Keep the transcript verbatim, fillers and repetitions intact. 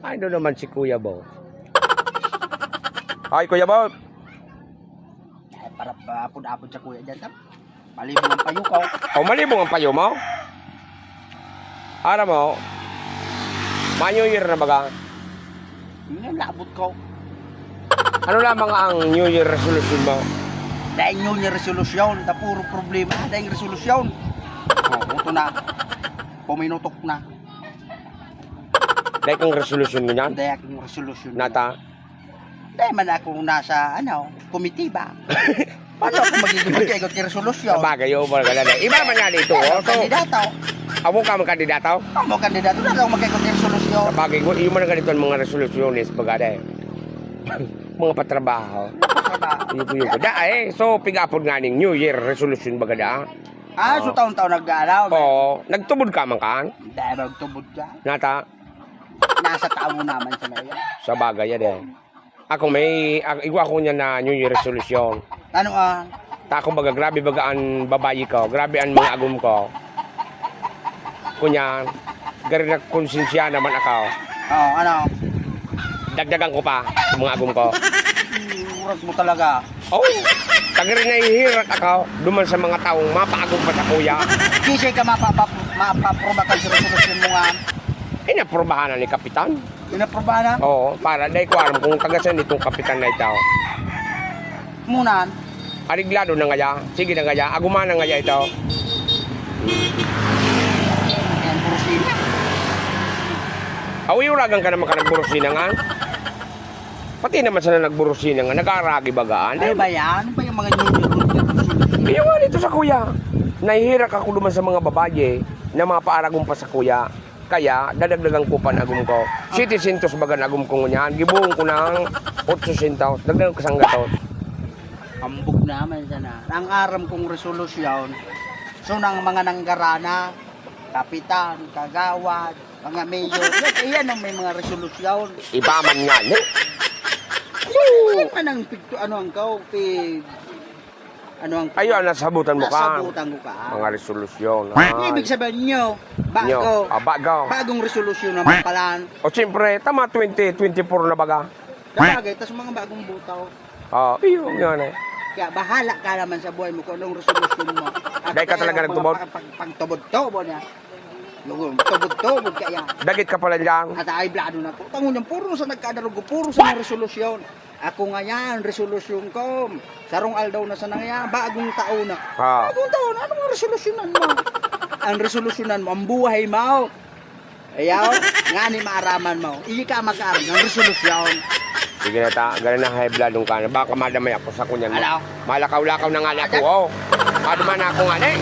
Ano naman si Kuya Bo? Ay, Kuya Bo. Ay, para apod-apod sa kuya dyan, tam. Malibong ang payo ko. O, malibong ang payo mo? Aram mo, ma-New Year na baga? Yun ang labot ko. Ano lamang ang New Year resolution mo? Dahil New Year resolution, ta puro problema, dahil resolution. O, ito na. Puminutok na. Dahil kang resolution mo niyan? Dahil akong resolution. Nata? Dahil man akong nasa, ano, komitiba. Paano ako magiging magkaigot yung resolusyon? Sabagay, oo, mga ganun. Iba man nga dito, oh. So, kandidato. Amo ka magkandidato? Amo kandidato, na lang magkaigot yung resolusyon. Sabagay, yung mga ganito ang mga resolusyones, baga, eh. Mga patrabaho. Patrabaho. Yung, yung, da, eh, so, pigapod nga ning New Year resolution, baga, da. Ah, so Oo. taon-taon nag-aalaw, eh. Oo. Nagtubod ka man kan? Dahil magtubod ka. Nata? Nasa tao naman sa ngayon. Sabagay, yan, eh. Ako may, ak-, igwa ko niya na New Year resolution. Ano, ah? Ta ako baga, grabe baga an babayi ko, grabe an mga agom ko. Kunya, gari na konsensya naman ako. Oh, ano? Dagdagan ko pa sa mga agom ko. Hmm, oras mo talaga. Oh, tagari nahihirat ako duman sa mga taong mapaagom pa sa kuya. Kisay ka mapa-, mapa-, mapaproba kan sa resolusyon mo nga. Eh, naprobahan na ni Kapitan. Inaprobahan na? Oo, para dai ko aram kung taga saan itong kapitan na ito. Munan? Ariglado na ngaya. Sige na ngaya. Aguman na ngaya ito. Yan, burusina. Awi, uragan ka naman ka nagburusina nga. Pati naman sana nagburusina nga. Nag-aaragi bagaan. Ano ba yan? Ano ba yung mga New Year resolution? Iyo nga dito sa kuya. Nahihirak ako duman sa mga babae na mga paaragong pa sa kuya. Kaya, dadagdagan ko pa an agom ko. Sete siyentos baga an agom ko ngunyan. Gibohon ko ng otso siyentos. Dagdagan ko sanggatos. Ambog naman sana. Ang aram kong resolusyon, so nang mga nanggarana, kapitan, kagawad, mga mayor, yan, iyan ang may mga resolusyon. Iba man nga, ne? Yan man ang pigto-, ano ang kaw, pi-, Ano ang Ayo, ang nasabutan mo ka. Nasabutan ko ka. Mga resolusyon, Ibig ah. sabihin nyo, bago. Nyo. Ah, bago. Bagong resolusyon naman pala. O, siyempre, tama, twenty twenty-four na baga. Sabagay, tas mga bagong butaw. Ah, iyo, yun eh. Kaya bahala ka naman sa buhay mo kung anong resolusyon mo. At Dahil ka kaya talaga pag-, nagtubod? pag-, pag-, pagtubod-tubod na. Yung tubod-tubod kaya. Dagit ka pala dyan. At ay, blado na po. Tangon yan, puro sa nagkadarugo, puro sa mga resolusyon. Ako ngayan, resolusyon ko, sarong aldaw na sana ngayan, bagong taon na. Ah. Bagong taon, ano mga resolusyonan mo? Ang resolusyonan mo, ang buhay mo. Ayaw, ngani maaraman mo. Iyo ka mag-aaram ng resolusyon. Sige na ta, ganun na high blood nung ka na. Baka madamay ako sa kunyan mo. Ano? Malakaw-lakaw na nga ako, Ano? oh. Madama na ako nga, eh.